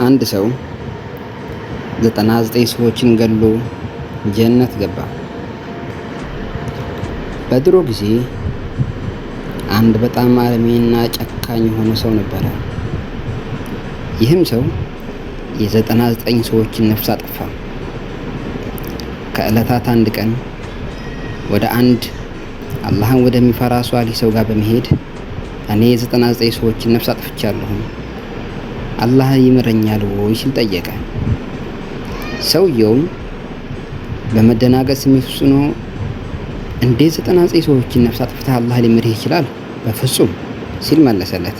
አንድ ሰው 99 ሰዎችን ገድሎ ጀነት ገባ። በድሮ ጊዜ አንድ በጣም አረመኔና ጨካኝ የሆነ ሰው ነበረ። ይህም ሰው የ99 ሰዎችን ነፍስ አጠፋ። ከዕለታት አንድ ቀን ወደ አንድ አላህን ወደሚፈራ ሷሊህ ሰው ጋር በመሄድ እኔ የ99 ሰዎችን ነፍስ አጥፍቻለሁ፣ አላህ ይምረኛል ወይ ሲል ጠየቀ። ሰውየውም በመደናገጥ ስሜት ውስጥ ሆኖ እንዴት 99 ሰዎችን ነፍስ አጥፍተህ አላህ ሊምርህ ይችላል? በፍጹም ሲል መለሰለት።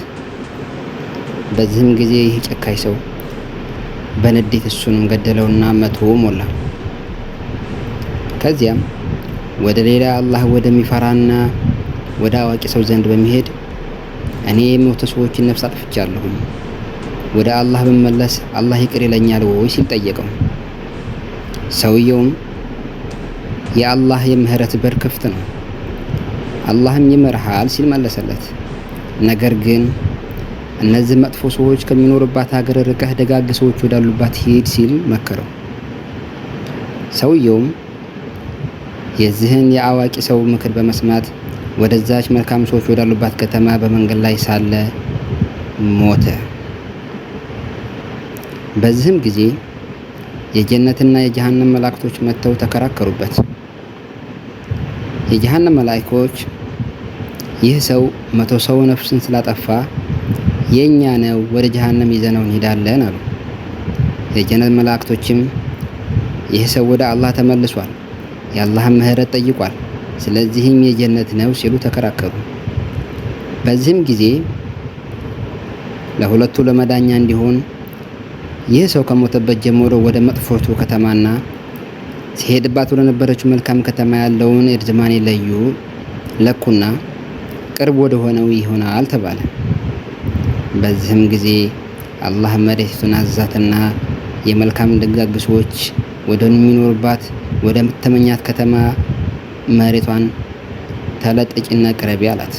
በዚህም ጊዜ ይህ ጨካኝ ሰው በንዴት እሱንም ገደለውና 100 ሞላ። ከዚያም ወደ ሌላ አላህ ወደሚፈራና ወደ አዋቂ ሰው ዘንድ በመሄድ እኔ የ100 ሰዎችን ነፍስ አጥፍቻለሁ፣ ወደ አላህ ብመለስ አላህ ይቅር ይለኛል ወይ ሲል ጠየቀው። ሰውየውም የአላህ የምህረት በር ክፍት ነው፣ አላህም ይምርሃል ሲል መለሰለት። ነገር ግን እነዚህ መጥፎ ሰዎች ከሚኖሩባት ሀገር ርቀህ ደጋግ ሰዎች ወዳሉባት ሂድ ሲል መከረው። ሰውየውም የዚህን የአዋቂ ሰው ምክር በመስማት ወደዛች መልካም ሰዎች ወዳሉባት ከተማ በመንገድ ላይ ሳለ ሞተ። በዚህም ጊዜ የጀነትና የጀሃነም መላእክቶች መጥተው ተከራከሩበት። የጀሃነም መላእክቶች ይህ ሰው 100 ሰው ነፍስን ስላጠፋ የኛ ነው፣ ወደ ጀሃነም ይዘነው እንሄዳለን አሉ። የጀነት መላእክቶችም ይህ ሰው ወደ አላህ ተመልሷል፣ የአላህን ምህረት ጠይቋል፣ ስለዚህም የጀነት ነው ሲሉ ተከራከሩ። በዚህም ጊዜ ለሁለቱ ለመዳኛ እንዲሆን ይህ ሰው ከሞተበት ጀምሮ ወደ መጥፎቱ ከተማና ሲሄድባት ወደ ነበረችው መልካም ከተማ ያለውን እርዝማኔ ለዩ ለኩና ቅርብ ወደ ሆነው ይሆናል ተባለ። በዚህም ጊዜ አላህ መሬቲቱን አዘዛትና የመልካም ደጋግ ሰዎች ወደሚኖሩባት ወደምትመኛት ከተማ መሬቷን ተለጠጪና ቅረቢ አላት።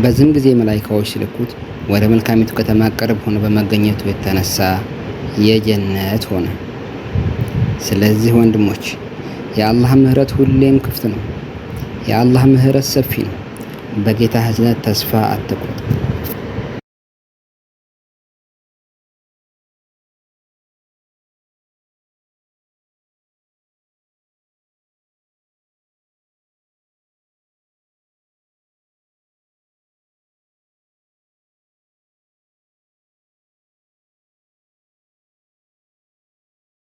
በዚህም ጊዜ መላኢካዎች ሲልኩት ወደ መልካሚቱ ከተማ ቅርብ ሆኖ በመገኘቱ የተነሳ የጀነት ሆነ። ስለዚህ ወንድሞች የአላህ ምህረት ሁሌም ክፍት ነው። የአላህ ምህረት ሰፊ ነው። በጌታ እዝነት ተስፋ አትቁረጥ።